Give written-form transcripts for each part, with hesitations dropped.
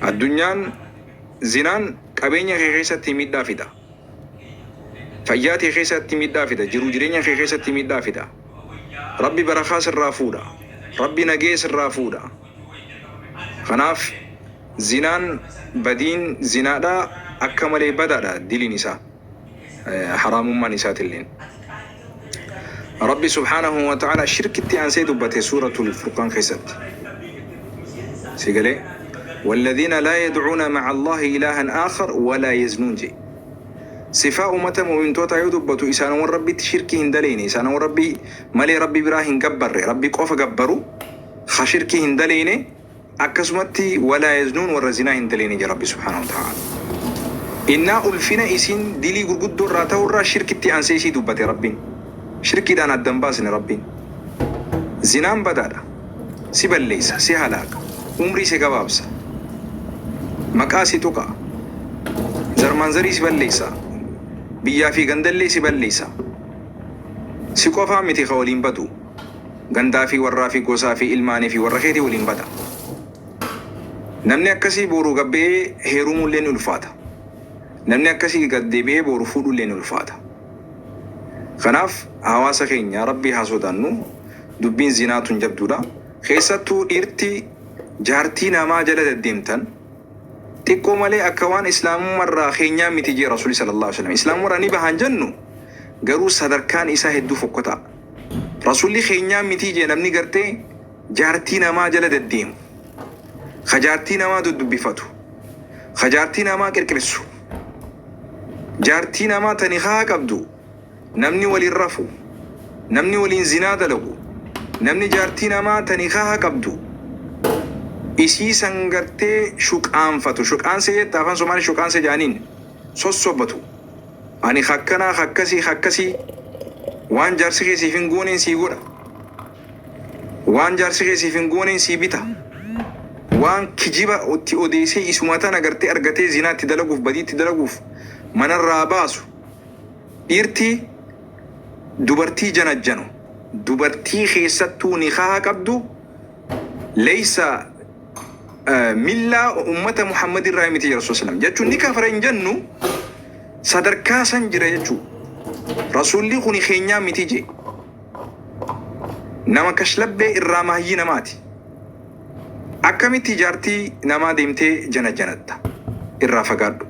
Addunyaan zinaan qabeenya kee keessatti miidhaa fida. Fayyaa tee keessatti miidhaa fida. Jiruu jireenya kee keessatti miidhaa fida. Rabbi barakaa sirraa fuudha. Rabbi nagee sirraa fuudha. Kanaaf zinaan badiin zinaadhaa akka malee badaadha diliin isaa. Haraamummaan isaatilleen. Rabbi subhaanahu wa ta'ala shirkitti aansee dubbate suuratul Furqaan keessatti. Si galee? Walladhiina laa yad'uuna ma'a Allaahi ilaahan aakhar walaa yaznuun jee. Sifaa ummata mu'mintootaa yoo dubbatu isaanowwan Rabbitti shirkii hin daleyne, isaanowwan Rabbi malee Rabbi biraa hin gabbarre, Rabbi qofa gabbaru, ka shirkii hin daleyne, Akkasumatti walaa yaznuun warra zinaa hin daleyne jedha Rabbi subhaanahu wa ta'aala. Innaa ulfina isiin dilii gurguddoo irraa ta'uu irraa shirkitti aansee isii dubbate Rabbiin. Shirkiidhaan adda hin baasne Rabbiin. Zinaan badaadha. Si balleessa, si halaaka, umrii si gabaabsa, maqaa si tuqa, zarmaanzarii si balleessa, biyyaa fi gandallee si balleessa. Si qofaa miti ka waliin badu. Gandaa fi warraa fi gosaa fi ilmaanii fi warra keetii waliin bada. Namni akkasii boru gad ba'ee heerumuullee ni ulfaata. Namni akkasii gad deebi'ee boru fuudhuullee ni ulfaata. Kanaaf hawaasa keenya Rabbii haa sodaannu. Dubbiin zinaa tun jabduudha. Keessattuu dhiirti jaartii namaa jala deddeemtan xiqqoo malee akka waan islaamummarraa keenyaa miti jee Rasuulli sallallahu alaihi wasallam. Islaamummarraa ni bahan jennu garuu sadarkaan isaa hedduu fokkotaa. Rasulli keenyaa mitii jee namni gartee jaartii namaa jala deddeemu, ka jaartii namaa duddubbifatu, ka jaartii namaa qirqirssu, jaartii namaa ta nikaaha qabdu namni waliin rafu, namni waliin zinaa dalagu, namni jaartii namaa ta nikaaha qabdu isii san gartee shuqaanfatu, shuqaansee jetta afaan Somaalee shuqaansee jaaniin sossobatu. Ani ka akkanaa ka akkasii ka akkasii waan jaarsi kee siif hin gooneen sii godha. Waan jaarsi kee siif hin gooneen sii bita. Waan kijiba itti odeessee isuma tana gartee argatee zinaa itti dalaguuf badii itti dalaguuf manarraa baasu. Dhiirti dubartii janajjanu dubartii keessattuu nikaaha qabdu Leysa millaa ummata Muhammad irraa miti jedha Rasuul sallam jechuun ni kafara hin jennu sadarkaa san jira jechuu Rasuulli kuni keenyaa miti jee nama kashlabbee irraa maayyii namaati akkamitti jaartii namaa deemtee jana janatta irraa fagaadhu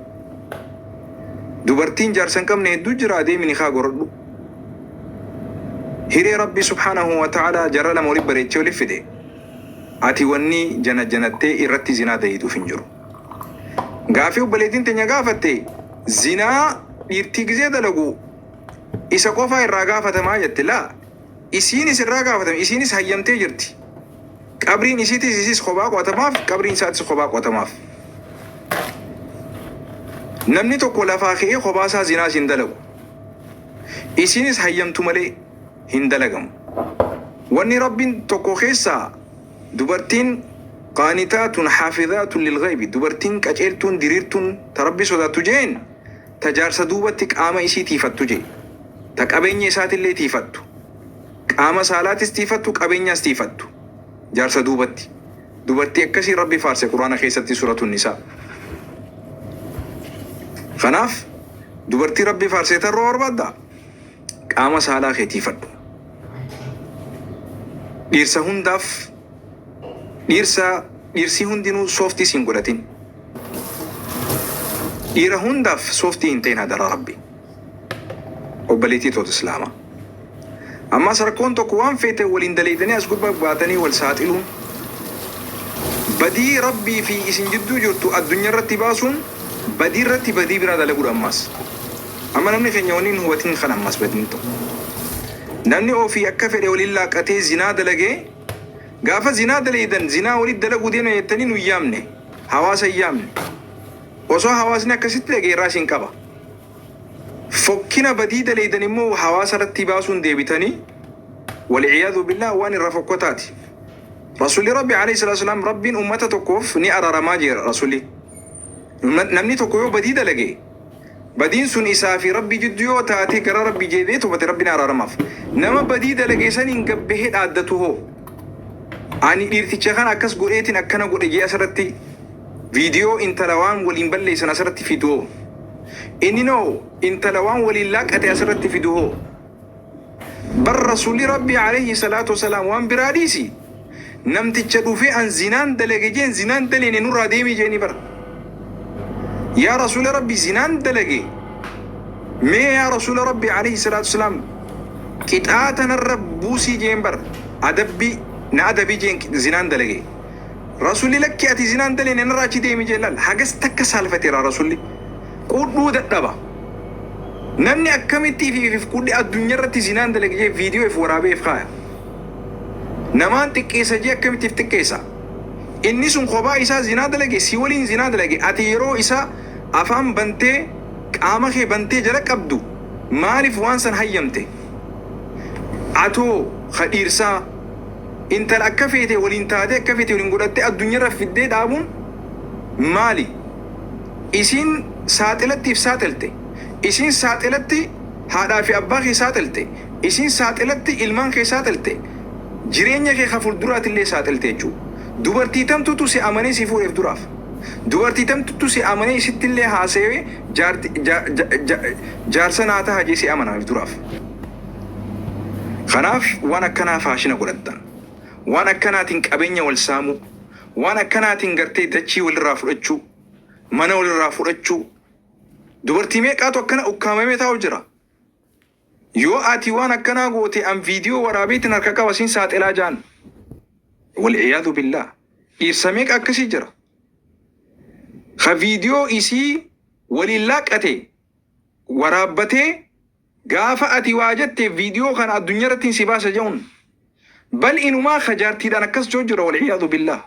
dubartiin jaarsa hin qabne hedduu jira deemi nikaa goradhu Hiree Rabbi subhaanahu wa ta'aalaa jara lama walitti bareechee walitti fide, ati wanni janajjanattee irratti zinaa daleeyduuf hin jiru. Gaafii obboleettiin teenya gaafatte, zinaa dhiirtii gizee dalagu isa qofaa irraa gaafatamaa jette. Laa, isiinis irraa gaafatame, isiinis hayyamtee jirti. Qabriin isiitis isiis kophaa qo'atamaaf, qabriin isaatis kophaa qo'atamaaf. Namni tokko lafaa ka'ee kophaa isaa zinaas hin dalagu. Isiinis hayyamtu malee hin dalagamu. Wanni Rabbiin tokko keessaa dubartiin qaanitaatun haafizaatun lilghaybi dubartiin qaceeltuun diriirtuun ta Rabbi sodaattu je'een ta jaarsa duubatti qaama isii tiifattu je'e. Ta qabeenya isaatillee tiifattu. Qaama saalaatis tiifattu qabeenyaas tiifattu. Jaarsa duubatti. Dubartii akkasii Rabbi faarse Qur'aana keessatti suuratu Nisaa. Kanaaf dubartii Rabbi faarsee tarroo barbaaddaa? Qaama saalaa kee tiifadhu. Dhiirsa hundaaf dhiirsa dhiirsii hundinuu sooftii siin godhatin. Dhiira hundaaf sooftii hin ta'in hadaraa Rabbi. Obboleettii toota Islaamaa. Ammas rakkoon tokko waan feete waliin daleeydanii as gubbaa baatanii wal saaxiluun, badii Rabbii fi isin jidduu jirtu addunyarratti baasuun badiirratti badii biraa dalaguudha ammas. Amma namni keenya wanni hin hubatin kana ammas badiin tokko. Namni ofii akka fedhe waliin laaqqatee zinaa dalagee gaafa zinaa daleeydan zinaa walitti dalaguu deemna jettanii nu hin yaamne. Hawaasa hin yaamne. Osoo hawaasni akkasitti dhagaye irraa isin qaba. Fokkina badii daleeydan immoo hawaasa irratti baasuun deebitanii wal'iyaadhu billaah waan irra fokkotaati. Rasuulli Rabbi alayhi salaatu wasalaam Rabbiin ummata tokkoof ni araaramaa jeera Rasuulli. Namni tokko yoo badii dalage badiin sun isaa fi Rabbi jidduu yoo taate gara Rabbi jeebi'ee toobate Rabbi ni araaramaaf. Nama badii dalage saniin gabbahee dhaaddatu hoo ani dhiirticha kana akkas godheetiin akkana godhe jee asirratti Viidiyoo intala waan waliin balleessan asirratti fidu hoo? Inninoo intala waan waliin laaqate asirratti fidu hoo? Bar Rasuulli Rabbii aleyhi salaatu wasalaam waan biraa dhiisi namticha dhufee an zinaan dalage jeen zinaan daleene nurraa deemi jeeni bar. Yaa Rasuula Rabbii zinaan dalage mee yaa Rasuula Rabbii aleyhi salaatu wasalaam qixaaxa narra buusii jeen bar adabbii na adabi jeen zinaan dalage. Rasulli lakki ati zinaa hin daleene narraa achi deemi jee laal hagas takka saalfateera rasulli qudhuu dadhaba namni akkamitti ifi ifif qudhe addunyarratti zinaa hin dalage jee video if waraabee if kaaya namaan xiqqeessa jee akkamitti if xiqqeessa inni sun kophaa isaa zinaa dalage si waliin zinaa dalage ati yeroo isa afaan bantee qaama kee bantee jala qabdu maalif waan san hayyamte atoo ka dhiirsaa Intala akka feete waliin taatee akka feete waliin godhattee addunyarra fiddee dhaabuun maali? Isiin saaxilatti if saaxilte. Isiin saaxilatti haadhaa fi abbaa kee saaxilte. Isiin saaxilatti ilmaan kee saaxilte. Jireenya kee ka fuulduraatillee saaxilte jechuu. Dubartii tamtutu si amanee si fuudheef duraaf. Dubartii tamtutu si amanee isittillee haasayee jaarti ja ja ja jaarsa naa taha jee si amana if duraaf. Kanaaf waan akkanaa faashina godhattan. Waan akkanaatiin qabeenya wal saamuu, waan akkanaatiin gartee dachii walirraa fudhachuu, mana walirraa fudhachuu. Dubartii meeqaatu akkana ukkaamamee taa'u jira. Yoo ati waan akkanaa goote an viidiyoo waraabeetiin harka qaba siin saaxilaa jaan. Wal'iyaadu billaah. Dhiirsa meeqa akkasii jira. Ka viidiyoo isii waliin laaqate waraabbatee Gaafa ati waa jette video kana addunyarattiin si baasa ja'un. Bal inumaa ka jaartiidhaan akkas ji'u jira wal'iyaadu billaah.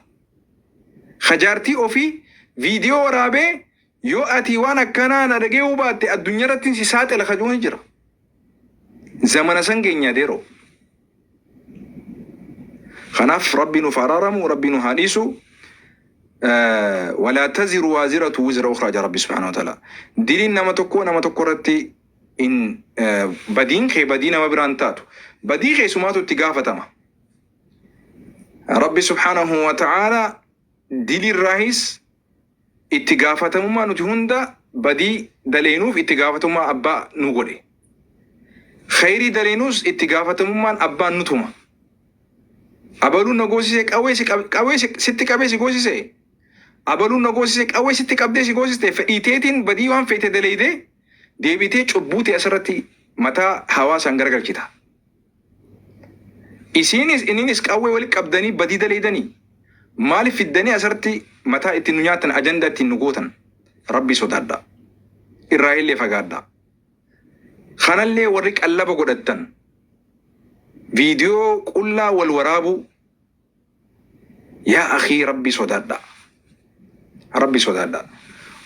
Ka jaartii ofii video waraabee yoo ati waan akkanaa na dhagayuu baatte addunyarattiin si saaxila ka ji'u ni jira. Zamana san geenya adeeroo. Kanaaf Rabbi nuuf araaramu, Rabbi nu haa dhiisu. Walaa taziru waaziratu wizra ukhraa jedha Rabbi subhaanahu wa ta'ala. Diliin nama tokkoo nama tokko irratti hin badiin kee badii nama biraan taatu. Badii kee sumaatu itti gaafatama. Rabbi subhaanahu wa ta'ala dilirraahis itti gaafatamummaa nuti hunda badii daleenuuf itti gaafatamummaa abbaa nu godhe. Khayrii daleenuus itti gaafatamummaan abbaan nu tuma. Abaluun na goosisee qawwee si qab- qawwee si- sitti qabee si goosisee? Abaluun na goosisee qawwee sitti qabdee si goosiste fedhii teetiin badii waan feete daleeydee deebitee cubbuu tee asirratti mataa hawaasaan garagalchita. Isiinis inninis qawwee wali qabdanii badii daleeydanii maaliif fiddanii asirratti mataa ittiin nu nyaattan ajandaa ittiin nu gootan Rabbii sodaadhaa. Irraa illee fagaadhaa. Kanallee warri qallaba godhattan viidiyoo qullaa wal waraabuu yaa akii Rabbii sodaadhaa. Rabbi sodaadhaa.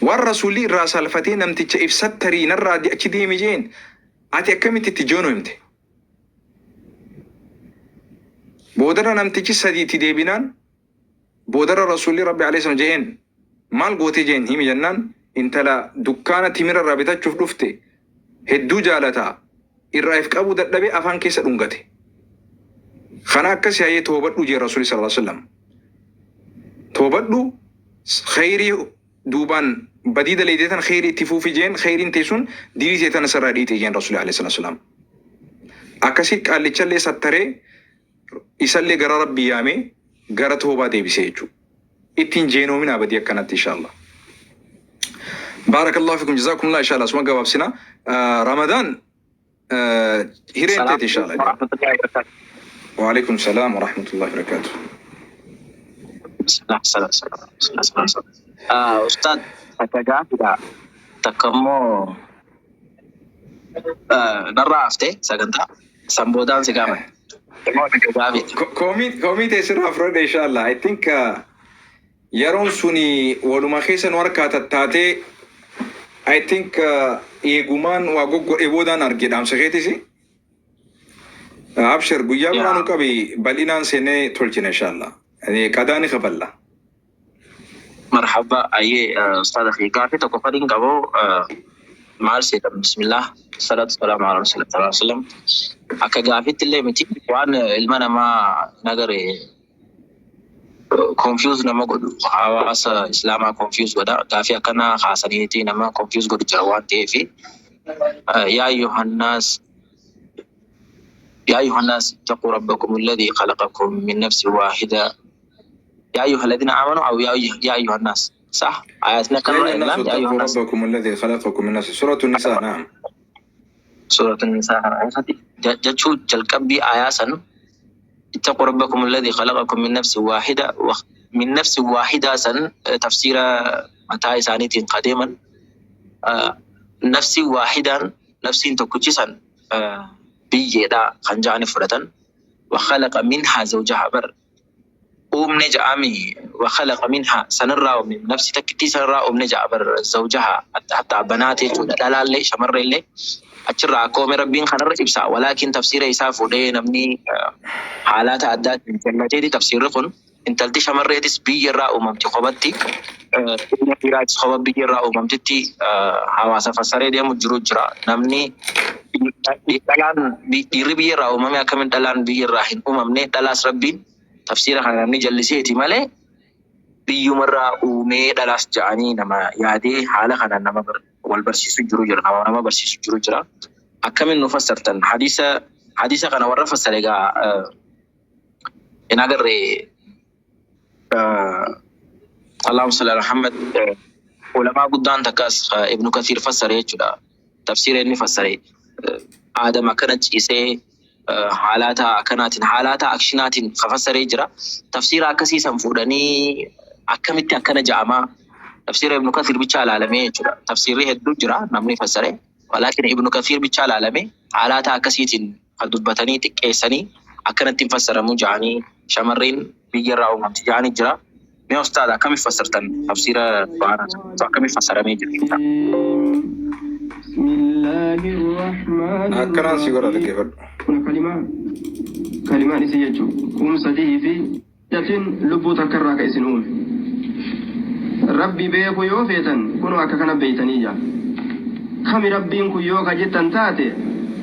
Waan rasuulli irraa saalfatee namticha if sattarii narraa achi deemi jeen ati akkamitti itti joonoymte? Boodarra namtichi sadii itti deebinaan Boodarra Rasuulli Rabbi alayhi salaam je'een, Maal goote je'een himi jennaan, intala dukkaana timira irraa bitachuuf dhufte hedduu jaalataa, irraa if qabuu dadhabee afaan keessa dhungate. Kana akkasi hayyee toobadhu je'en Rasuulli sallallaahu aleyhi wa sallam. Toobadhu kheyrii duubaan badii daleeyde tana kheyrii itti fuufi je'een, kheyriin tee sun dilii tee tana sirraa dhiiyxi je'en Rasuulli alayhi salaatu wa salaam. Akkasi qaallichallee sattaree isallee gara Rabbii yaamee gara toobaa deebisee jechuudha. Ittiin jeenoominaa badii akkanatti inshallah. Baarakallahu fikum jazakumullah inshallah suma gabaabsina. Ramadaan hireen Salaam teeti inshallah. warahmatullahi wabarakatuh. Waalaikum salaam wa rahmatullahi wa barakatuh. Bismillah, salam, salam, salam, salam, salam. Ah, Ustaad, takka gaafidha. Takka immoo narraa hafte sagantaa. San boodaan si gaafadha. Immoo takka gaafidha. Koomii koomii tee sirraa fudhadhe inshallah. I think yeroon suni waluma keessa nu harkaa tattaatee I think eegumaan waa goggodhe boodaan arge dhaamsa keetisi. Abshir guyyaa biraa nu Yaa. qabi bal'inaan seenee tolchina inshallah. Qadaa ni kafalla. Marhaba ayyee ustaaza kiyya gaafii tokko fadhiin qabu maal seetan bismillah salatu salaamu ala rasulillah sallallahu alaihi wasallam akka gaafiitti illee miti waan ilma namaa nagare Confuse nama godhu, hawaasa islaamaa confuse godha. Gaafii akkanaa kaasaniiti nama confuse godhu jira waan ta'eef, يا أيها الناس يا أيها الناس اتقوا ربكم الذي خلقكم من نفس واحدة يا أيها الذين آمنوا أو يا أيها الناس، صح؟ آياتنا يا كم أيها الناس يا أيها اتقوا الناس ربكم الذي خلقكم من نفس، سورة النساء، نعم. سورة النساء jechuu jalqabbii aayaa san اتقوا ربكم الذي خلقكم من نفس واحدة من نفس واحدة san tafsiira mataa isaaniitiin qadeeman نفس واحدة nafsiin tokkichi san biyyeedha kan ja'ani fudhatan. وخلق منها زوجها bar uumne ja'ami وخلق منها sanirraa uumne, nafsi takkittii sanirraa uumne ja'a bar زوجها حتى banaate jechuudha, dhalaallee shamarreellee achirraa akka uume Rabbiin kanarra ibsa. ولكن tafsiira isaa fuudhee namni haalata addaatiin jallateeti tafsiirri kun intalti shamarreetis biyyarraa uumamti qobatti, ilma dhiiraatis qoba biyyarraa uumamtitti hawaasa fassaree deemu jiru jira. Namni dhalaan dhiirri biyyarraa uumame akkamiin dhalaan biyyarraa hin uumamne? Dhalaas Rabbiin tafsiira kana namni jalliseeti malee biyyumarraa uumee dhalaas ja'anii nama yaadee haala kanaan nama wal barsiisu jiru jira, nama barsiisu jiru jira. Akkamiin nu fassartan hadiisa kana? Warra fassare egaa hin agarre. اللهم صل على محمد, ulamaa guddaan takkas Ibnu Kathiir fassare jechuudha. Tafsiira inni fassare Aadam akkana ciisee haalata akkanaatiin haalata actionaatiin fassaree jira. Tafsiira akkasii san fuudhanii akkamitti akkana ja'amaa? Tafsiira Ibnu Kathiir bichaa ilaalamee jechuudha. Tafsiirri hedduu jira namni fassare. ولكن Ibnu Kathiir bichaa ilaalamee haalata akkasiitiin kan dubbatanii xiqqeessanii akkanatti hin fassaramu ja'anii shamarreen biyyarraa uumamti ja'anii jira. Mee ustaad, akkamitti fassartan tafsiira Qur'aanaa akkamitti fassaramee jira? بسم الله الرحمن Akkanaan si godha, الرحيم. Dhaggeeffadhu. Kun kalimaa kalimaan isin jechuun kum sadii fi jatin lubbuu takka irraa ka isin uume. Rabbi beeku yoo feetan kunoo akka kana beeytanii jaa. Kami Rabbiin kun yoo ka jettan taate,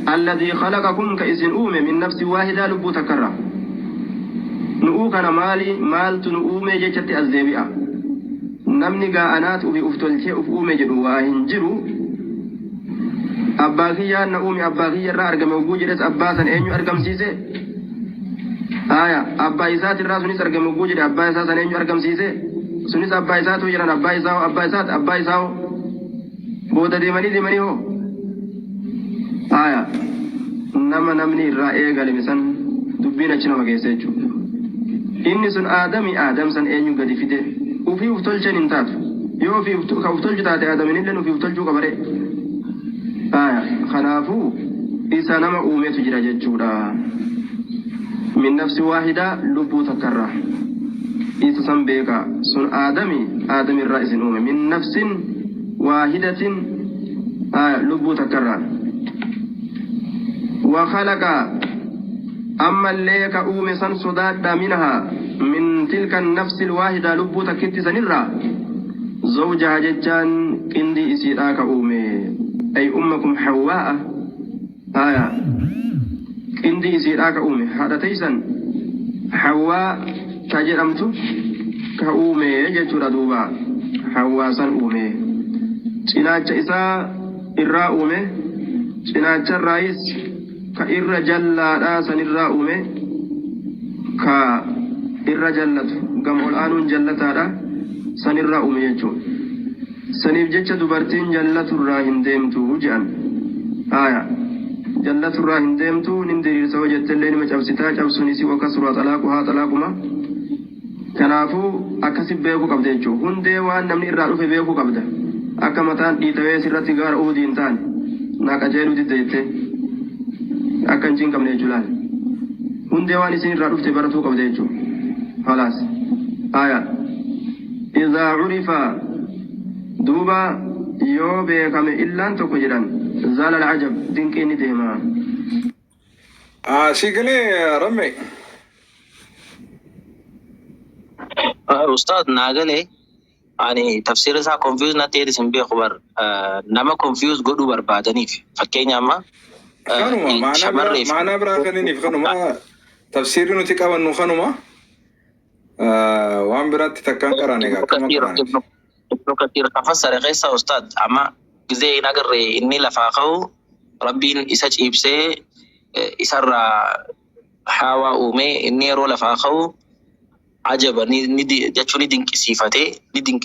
الذي خلقكم ka isin uume من نفس واحدة lubbuu takka irraa. Nu'uu kana maali maaltu nu uume jechatti as deebi'a. Namni gaa'anaat ufi uf tolchee uf uume jedhu waa hin jiru. Abbaa kiyyaan na uume, abbaa kiyya irraa argame hogguu jedhes, abbaa san eenyu argamsiise? Aya, abbaa isaatirraa sunis argame hogguu jedhe, abbaa isaa san eenyu argamsiise? Sunis abbaa isaatu jedhan, abbaa isaa hoo, abbaa isaat, abbaa isaa hoo, booda deemanii deemanii hoo, aya, nama namni irraa eegalame san dubbiin achi nama geesse jechuudha. Inni sun Aadami, Aadam san eenyu gadi fide? Ufii uf tolchan hin taatu. Yoo ufii ka uf tolchu taate, Aadaminillee ufii uf tolchuu qabare. Aya, kanaafuu isa nama uumetu jira jechuudha. من نفس واحدة lubbuu takkarraa isa san beeka. Sun Aadami, Aadamirraa isin uume. من نفس واحدة, aya, lubbuu takkarraa. وخلق ammallee ka uume san sodaadha. منها, من تلك النفس الواحدة lubbuu takkitti sanirraa زوجها jechaan qindii isiidhaa ka uume, أي أمكم حواء, aya, qindii isiidhaa ka uume, haadha teeysan Hawwaa ta jedhamtu ka uume jechuudha. Duuba Hawwaa san uume, cinaacha isaa irraa uume, cinaacha irraayis ka irra jallaadhaa sanirraa uume, ka irra jallatu gam ol aanuun jallataadha sanirraa uume jechuudha. Saniif jecha dubartiin jallaturraa hin deemtu jedhan. Aya, jallaturraa hin deemtu, nin diriirsa hoo jettellee nima cabsitaa, cabsuun isii وكثر طلاقها xalaaquma. Kanaafuu akkasi beekuu qabda jechuudha. Hundee waan namni irraa dhufe beekuu qabda. Akka mataan dhiitawee sirratti gaara uhudii hin taane naa qajeeluu didda jettee akka hin cinqabne jechuudha. Hundee waan isin irraa dhufte baratuu qabda jechuudha. خلاص, aya, إذا عرف duuba yoo beekame illaan tokko jedhan زال العجب dinqiin ni deema. Si galee, Ramme? Ustaad, naa galee. Ani tafsiira isaa confuse natti ta'eetis hin beeku bar, nama confuse godhuu barbaadaniif fakkeenya amma Kanuma maanaa biraa shamarreef maanaa biraa kaniniif kanuma tafsiirri nuti qabannu kanuma. Waan biraatti takkaan qaraane egaa akkama Ibnu Kasiir qaraane. Ibnu Kasiir ka fassare keessa ustaad amma gizee hin agarre inni lafaa ka'u Rabbiin isa ciibsee isarraa haawaa uumee inni yeroo lafaa ka'u ajaba ni ni jechuun ni dinqisiifatee ni dinq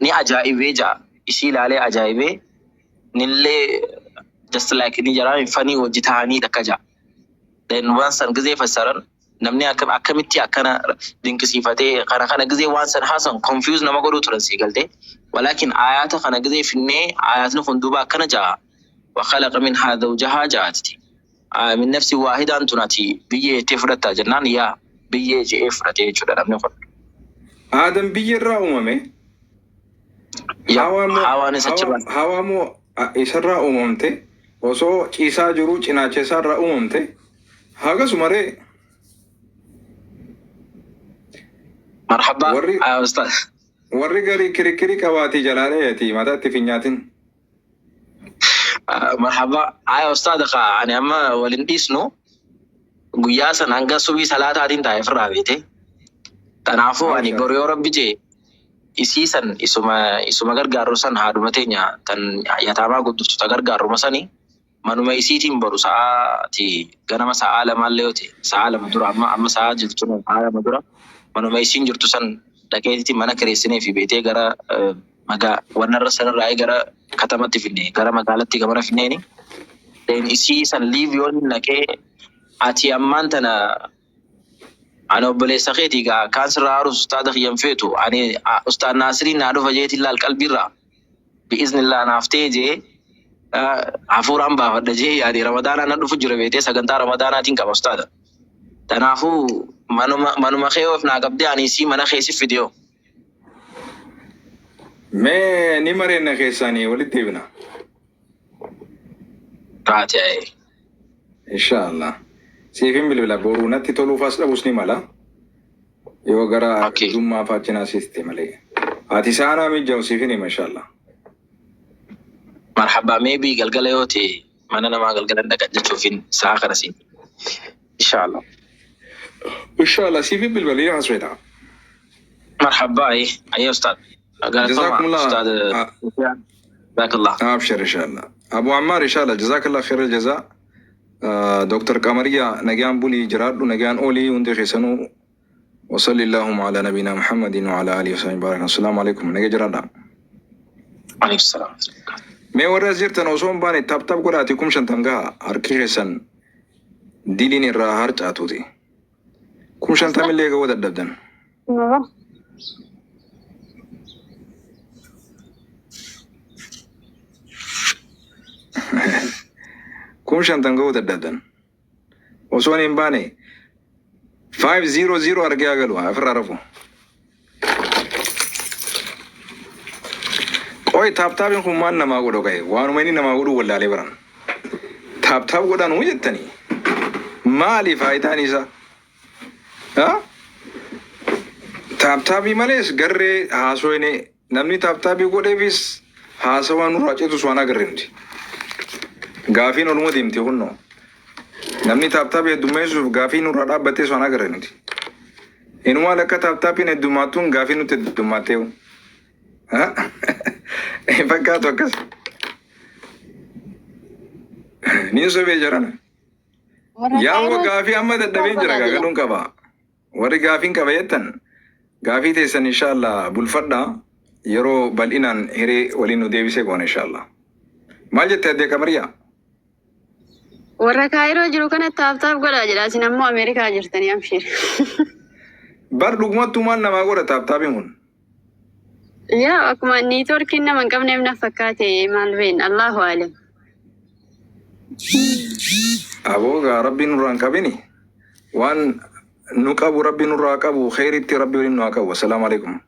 ni ajaa'ibee ja'a isii ilaalee ajaa'ibee nillee just like ni jaraa fanii wajji ta'anii takka ja'a. Then waan san gizee fassaran namni akkam akkamitti akkana dinqisiifatee kana kana gizee waan san haasan confuse nama godhuu turan sii galtee. Walaakin aayaata kana gizee finnee aayaatni kun duuba akkana ja'a. Wa khalaqa minhaa zawjahaa ja'atiti. Min nafsi waahidaan tun ati biyyee jettee fudhattaa jennaan yaa biyyee je'ee fudhatee jechuudha namni kun. Aadam biyya irraa uumame. Yaa Hawaa immoo hawaanis hawaa achirraa. hawaa immoo isarraa uumamte osoo ciisaa jiruu cinaacha isaarraa uumamte hagasuma ree. Marhabbaa Warri ustaaz. warri garii kirikkirii qabaatii jalaa dheeyati mataa itti finyaatin. Marhabbaa ustaaz kaa ani amma walin dhiisnu guyyaa san hanga subii salaataatiin taa'e ofirraa beete. Kanaafuu ani Abshar. boru yoo rabbi jee isii san isuma isuma gargaarru san haadhuma teenya tan yataamaa guddiftu ta gargaarruma sani manuma isiitiin boru sa'aati ganama sa'aa lamaallee yoo ta'e sa'aa lama dura amma amma sa'aa jirtu sa'aa lama dura manuma isiin jirtu san dhaqeetitti mana kireessinee fi beetee gara magaa wannarra sanarraa gara katamatti finne gara magaalatti gamana finneeni. Then isii san live yoo naqee ati ammaan tana ani obboleessa keetii gaa kaan sirraa haarus ustaada kiyyan feetu ani ustaad Naasiriin naa dhufa jeetiin laal qalbiirraa bi'iznillaa naaf ta'e jee hafuuraan baafadha jee yaade ramadaanaa na dhufu jira beetee sagantaa ramadaanaatiin qaba ustaada. Kanaafuu manuma manuma kee of naa qabdee ani isii mana kee si fideo. Mee ni mareenna keessaanii walitti deebina. Taate ayee. Inshaallah. Siifin bilbila boruu natti toluufas dhabus ni mala. Yoo gara Okay. jummaa fa'aa cinaa siiste malee. Ati saanaa mijaa'u siifin hima inshaallah. Marhaba maybe galgala yoo ta'e mana namaa galgala dhaqan jechuufin sa'a kana siin. Inshallah. Inshaallah siifin bilbila yoo hasweeta. Marhaba ayee ayee ustaad. Galatoma Jazakumullah. ustaad. Jazakallah. Abshir inshallah. Abu Ammar inshallah jazakallah khair aljaza. Dr. Qamariya nagaan bulii jiraadhu nagaan oolii hundi keessanuu وصلى اللهم على نبينا محمد وعلى اله وصحبه وبارك. السلام عليكم naga jiraadha. Alaikum salaam. Mee warra as jirtan osoo hin baane tap tap godhaati 50,000 gaha harki keessan diliin irraa harcaatuuti. 50,000 illee ga'uu dadhabdan. 50,000 ga'uu dadhabdan. Osoo hin baane 500 argee agalu ofirraa rafu. Qoy tap tapiin kun maal namaa godhu ka'e waanuma inni namaa godhu wallaalee baran. Tap tap godhanuu jettanii maali faayidaan isaa? Tap tapii malees garree haasoyne namni tap tapii godheefis haasawaa nurraa citus waan agarre nuti. Gaafiin oluma deemte kunnoo. Namni tap tapii heddummeessuuf gaafii nurraa dhaabbattees waan agarre nuti. Inumaa lakka tap tapiin heddummaattuun gaafii nutti heddummaatteewu. Fakkaatu akkas. Ni sobee jirana. Warra Yaa Kaayiroo gaafii amma dadhabeen jira godhaa jira. gaagaluun qaba. Warri gaafiin qaba jettan gaafii teessan inshallah bulfadhaa yeroo bal'inaan hiree waliin nu deebisee goona inshallah. Maal jette addee Qamariyaa? Warra Kaayiroo jiru kana tap tap godhaa jedha. Isin ammoo Ameerikaa jirtanii amshir. Bar dhugumattuu maal namaa godha tap tapiin kun? Yaa akkuma networkiin nama hin qabneef na fakkaate maal beekna Allahu alam. Aboo gaa rabbi nurraa hin qabini. Waan nu qabu rabbi nurraa qabu kheyritti rabbi waliin nu haa qabu. Assalaamu alaikum.